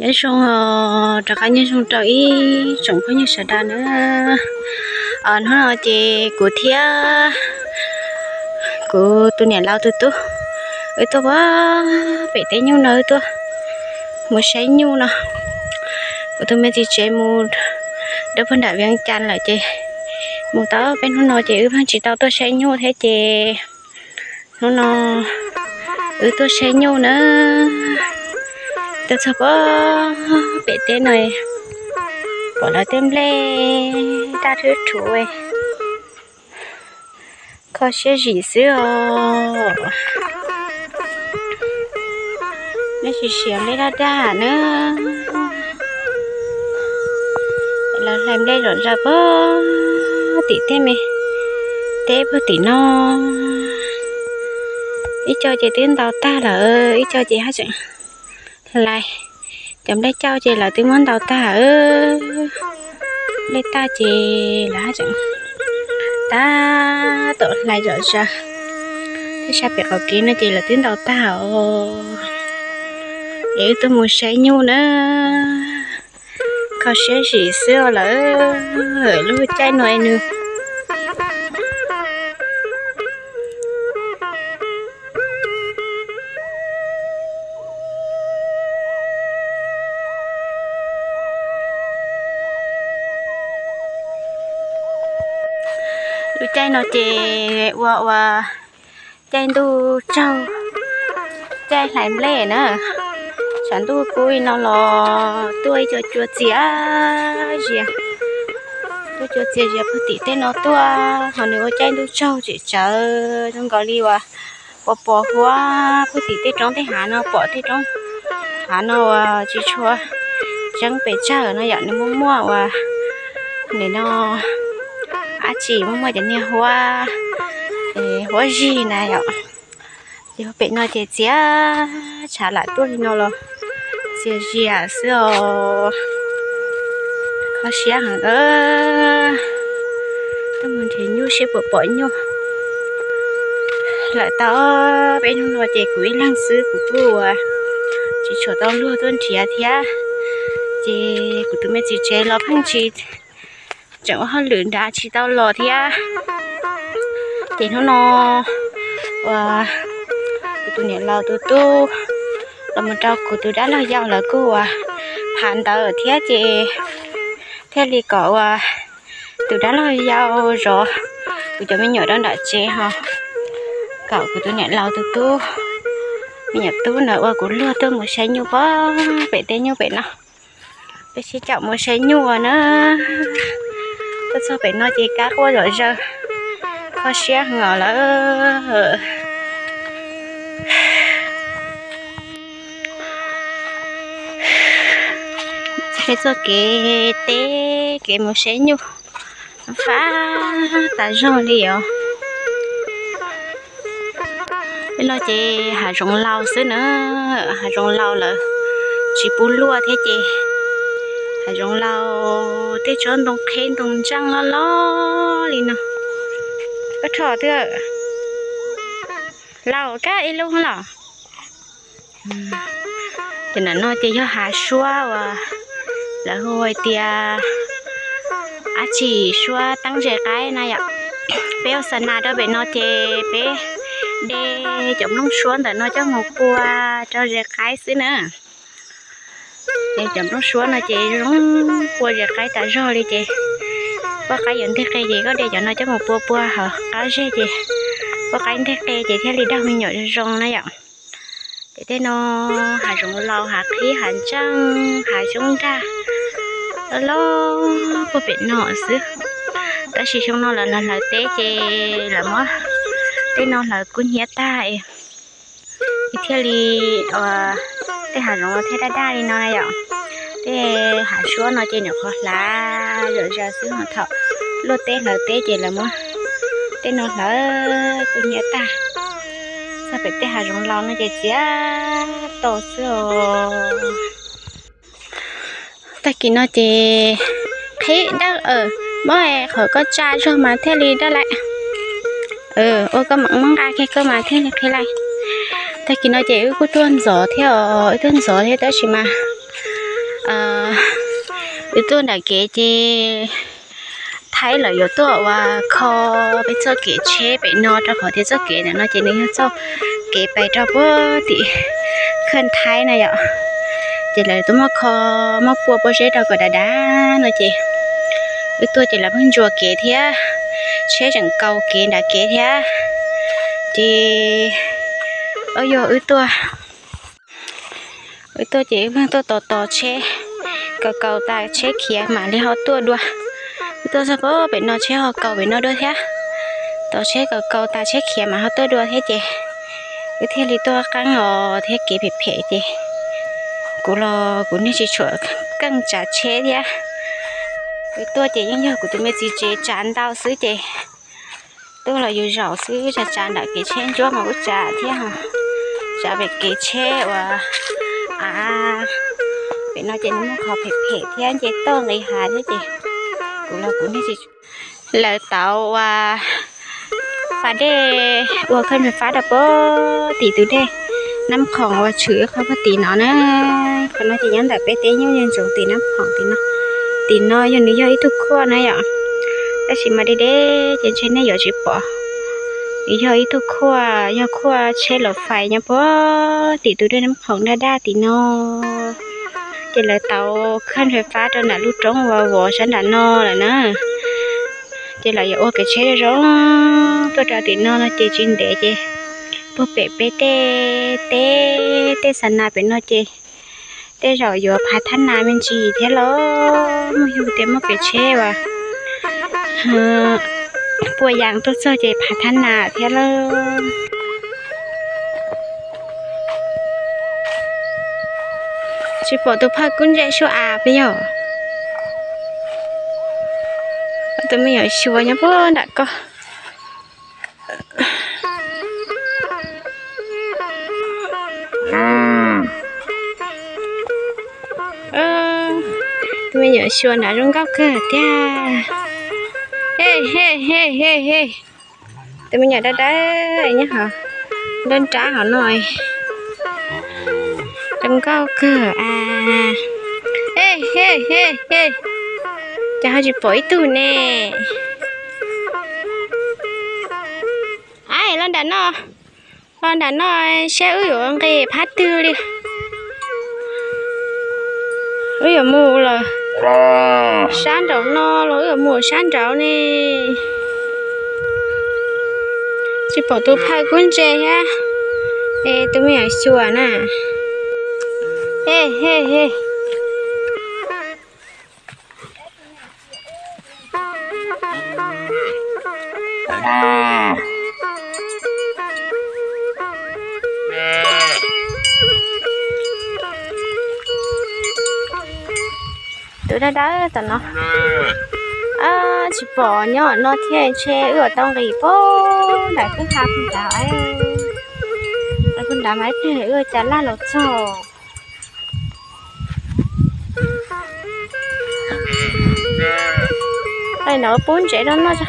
Nyob zoo, rov qab nyob zoo rau ib tsoom phooj ywg sawv daws na. Hnub no ces kuv thiab kuv tus niam laus tus tub, wb tuaj pem teb nyuj no, wb tuaj mus saib nyuj no. Kuv tus me txiv tsev mus rau puag nram Vias Cas lawm ces mus tau peb hnub no ces wb pheej tsis tau tuaj saib nyuj thiab ces hnub no wb tuaj saib nyuj na. Tuaj txog pem teb no, pom lawv tej nplej daj rhuv rhuv, kho siab zim xwb os. Neb sim siav nplej daj daj na. Lawv hlais nplej zom zaws puag tim tej me teb puag tim no. Ib co ces twb ntaus tag lawm, ib co ces haj tseem hlais. Cov nplej cauj ces lawv twb muab ntaus tag. Nplej tag ces lawv haj tseem tab tom hlais zom zaws. Tej sab pem qaum kev no ces lawv twb ntaus tag os. Es wb tuaj mus saib nyuj na. Kho siab zim xwb os lawm, lub caij no es nws lub caij no ces ua ua caij ntuj tsaug, caij hlais nplej na. Tshav ntuj kub li no los tuaj ib co cua txias zias, tuaj cua txias zias puag tim tej no tuaj, ho nws ua caij ntuj tsaug tseem tsawv zoo nkaus li uas pos pos huab puag tim tej roob tej hav no, pom tej roob hav no uas tsis tshua tseeb pes tsawg no yom, nws muaj muaj uas nim no dab tsi muaj muaj cov niag huab, huab zig na yom. Ces pem no ces txias tshav lam tuaj li no los txias zias xwb os. Kho siab heev. Tuaj mus nrhiav nyuj seb puas pom nyuj. Lawm tau peb hnub no ces kuv ib leeg xwb, kuv kuj ua tsis tshua tau luag tuaj nrhiav thiab. Ces kuv tus me txiv tsev los pheej tsis, tseem ua hauj lwm nrad tsis tau los thiab. Ces hnub no uas kuv tus niam laus tus tub los mus rau kuv tus dab laug yau lawv kuj uas phav ntawd thiab ces thiaj li kom uas tus dab laug yau zov kuv cov me nyuam rau nram tsev ho kom kuv tus niam laus tus tub, me nyuam tub ntawd ua kuv luag tuaj mus saib nyuj pem tej nyuj pem no. Peb sib caum mus saib nyuj na. Tuaj txog pem no ces kab quaj zom zaws, kho siab heev os lawm. Peb txoj kev teb kev mus saib nyuj fab tas zog li os. Peb no ces hav zoov laus xwb na, hav zoov laus lawm, tsis pub luaj thiab ces hav zoov laus tej tsob ntoo qheb ntoo ntseej loj loj li no. Koj rho twg laus kab ib lub los. Ces ntawm no ces yog hav suab uas lawv hu hais tias dab tsi suab teeb ze qaib na yom. Peb ua xa nas rau pem no ces peb de cov nplooj suab ntawm no coj mus pua rau ze qaib xwb na. Cov nplooj suab no ces zoo pua ze qaib tas zog li ces poj qaib yuav nteg qe ces koj de cov no coj mus pua pua hauv qab zeg ces poj qaib nteg qe ces thiaj li daug me nyuam zoo zoo na yom. Ces tej no hav zoov laus, hav qhib, hav ntseej, hav xyoob nrag loj loj puag pem no xwb. Tab sis xyoo no lawv hlawv teb ces lawv muab tej no hlawv kub hnyiab tag es thiaj li, tej hav zoov thiaj daj daj li no na yom. Tej hav suab no ces nyuam qhuav hlav zom zaws xwb, ho thaum luaj teb hlawv teb ces lawv muab tej no hlawv kub hnyiab tag. Txog pem tej hav zoov laus no ces txias to xwb os. Tag kis no ces qhib dawb, muab qhov koj tsa zog mas thiaj li dawb lawm. Ua koj mam muab nqa kiag koj mas thiaj li qhib lawm. Tag kis no ces wb kuj tuaj ntxov thiab os, wb tuaj ntxov thiab tab sis mas Wb tuaj nram kev ces Thaib lawv yuav tuaj ua kho peb txoj kev tsheb pem no rau qhov tias txoj kev ntawm no ces nws yog txoj kev pais rau puag tim khaj Thaib na yom. Ces lawv tuaj muab kho, muab pua pob zeb rau kom dav dav no ces wb tuaj ces lawv pheej ntsuas kev thiab, tsheb tseem kaus kev nram kev thiab. Ces o yog wb tuaj, wb tuaj ces wb pheej tuaj tos tos tsheb, kaus kaus tas tsheb khiav mam li ho tuaj dua. Wb tuaj txog pem no tsheb ho kaus pem no dua thiab. Tos tsheb kaus kaus tas tsheb khiav mam ho tuaj dua thiab ces wb thiaj li tuaj qeeb os thiab kev phem phem ces kuv los kuv niag tsis tshua keej tsav tsheb thiab. Wb tuaj ces yeej yog kuv tus me txiv tsev tsav ntau xwb ces tuaj los yus zaum xwb, tsav tsav nram kev tsheb ntsuab mas kuj tsav thiab, tsav pem kev tsheb uas av pem no ces nws muaj qhov phem phem thiab nce toj nqis hav thiab ces kuv los kuv niag tsis lawv tau ua fab dej ua khaj nrag fab rau puag tim tus dej Nab Khoom uas tshwm qhov puag tim no na. Qhov no ces nyob ntawm peb teb nyuj ntsoov tim Nab Khoom tim no. Tim no yog nws yog ib tug khuaj na yom, tab sis mas deb deb ces ntshe nej yuav tsis pom. Nws yog ib tug khuaj, yog khuaj tsheb los fais nyob puag tim tus dej Nab Khoom daj daj tim no. Ces lawv tau khaj nrag fab rau nram lub roob uas vov sab nram no lawm na. Ces lawv yuav ua kev tsheb zoo zoo tuaj rau tim no no ces tsis ntev ces puag pem peb tej teb, tej xa nas pem no ces tej zaum yuav phav thab nas me ntsis thiab lauj. Muaj yog tias muaj kev tsheb uas pua yas tuaj txog ces phav thab nas thiab lauj. Tsis pom tus phaj kub ntse suab av peb yog. Tus me nyuam xyuas nyob puag nram ko. Tus me nyuam xyuas nrad zoo nkauj kawg tiag. He he he he he. Tus me nyuam dawb dawb nyob hauv, nrab nrab hauv no. Zoo nkauj kawg as. He he he he. Cas ho tsis pom ib tug ne. Ai, los nram no, los nram no seb wb yuav nqis phab twg li. Wb yuav mus lawm sab nraum no los wb yuav mus sab nraud ne. Tsis pom tus phaj kub ntse thiab. Es tus me nyuam xyuas na. He he he. Tus dawb dawb tom no. Tsis pom nyob no thiab, ntshe wb yuav tau nqis puag nram kwj ha puag nrad, puag nrad mas ib pliag wb ua cas laj los txog. Ai, no pub ntsev rau noj tso.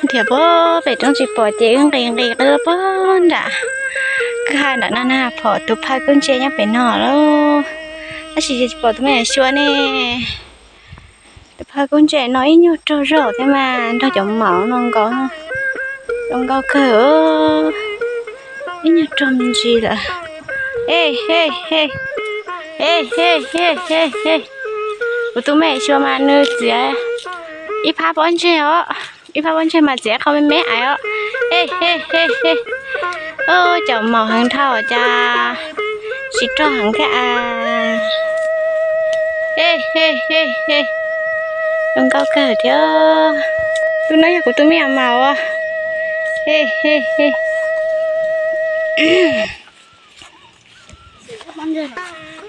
Nrhiav puag pem roob tsis pom ces wb nqis nqis qw puag nram kwj ha nram no na, pom tus phaj kub ntse nyob pem no lawm. Tab sis tsis pom tus me nyuam xyuas ne. Tus phaj kub ntse no ib nyuag rog zog thiab mas nrog cov maum no nkaus, zoo nkauj kawg. Ib nyuag rog me ntsis lawm. Ej, ej, ej, ej, ej, ej, ej. Kuv tus me xyuas mas nws txiav ib phab pob ntseg os, ib phab pob ntseg mas txiav qhov me me ais os. Ej, ej, ej, ej. Cov maum heev dhau cas tsis rog heev thiab as. Ej, ej, ej, ej. Zoo nkauj kawg thiab. Tus no yog kuv tus me nyuam maum os. Ej, ej, ej.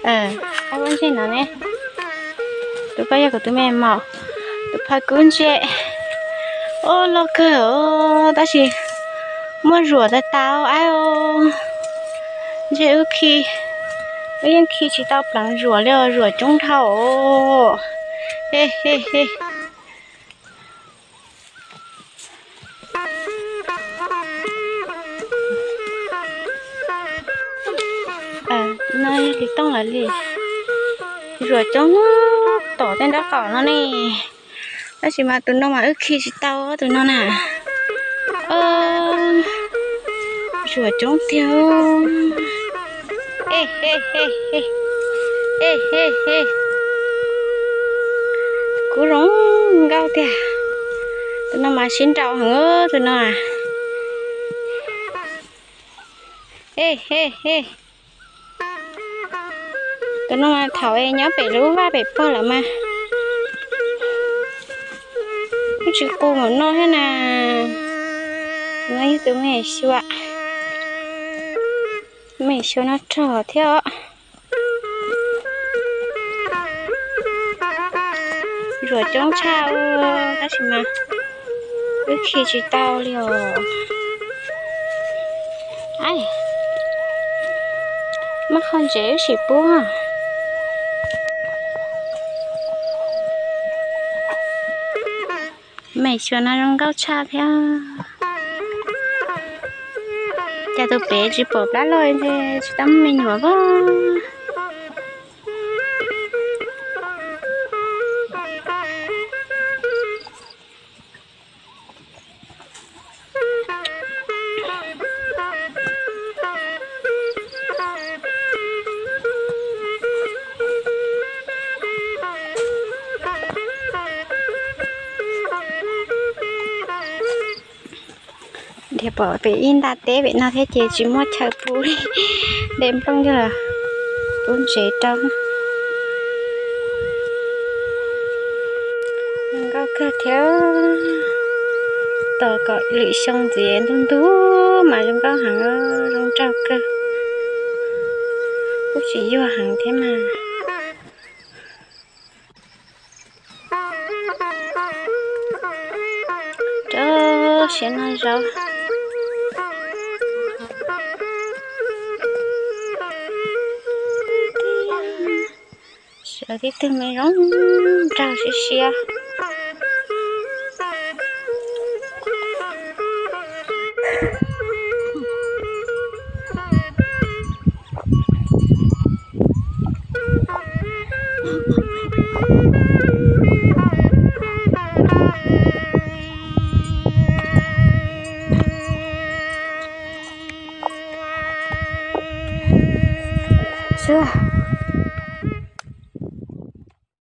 Phaj kub ntse no ne. Tus ko yog kuv tus me maum, tus phaj kub ntse. Os, loj kawg os, tab sis muaj zuam tas tas aib os. Ntshe wb khi, wb yeej khi tsis tau pleev zuam li os, zuam coob dhau. He he he. No yog hliv tooj lawm li. Zuam coob tom tej nraub qaum no ne. Tab sis mas tus no mas wb khi tsis tau tus no na. Zuam coob tiag. Ej, ej, ej, ej. Ej, ej, ej. Kub zoo nkauj tiag. Tus no mas sib nraus heev tus no. Ej, ej, ej. Tus no mas thaum nyob pem lub vaj pem pog lawm mas kuj tsis qus npaum no thiab na. Tus no yog tus me xyuas, me xyuas no rog thiab os. Zuam coob tshaj tab sis mas wb khi tsis tau li os. Muaj qhov ntsev wb sim pub. Me xyuas no zoo nkauj tshaj thiab. Cas tus pem tsis pom plab loj ntshe tsis tau muaj me nyuam as. Nrhiav pom pem ib nta teb pem no thiab ces tsis muaj chaw pub li. Nte nplooj yog pub ntsev rau. Zoo nkauj kawg thiab. Tos kom lwm xyoo ntxiv ntug ntug mas zoo nkauj heev, zoo nraug kawg. Kuj tsis yuag heev thiab mas. Rau siav no zov. Siav tib tug me zoo nraug siab siab. Xwb,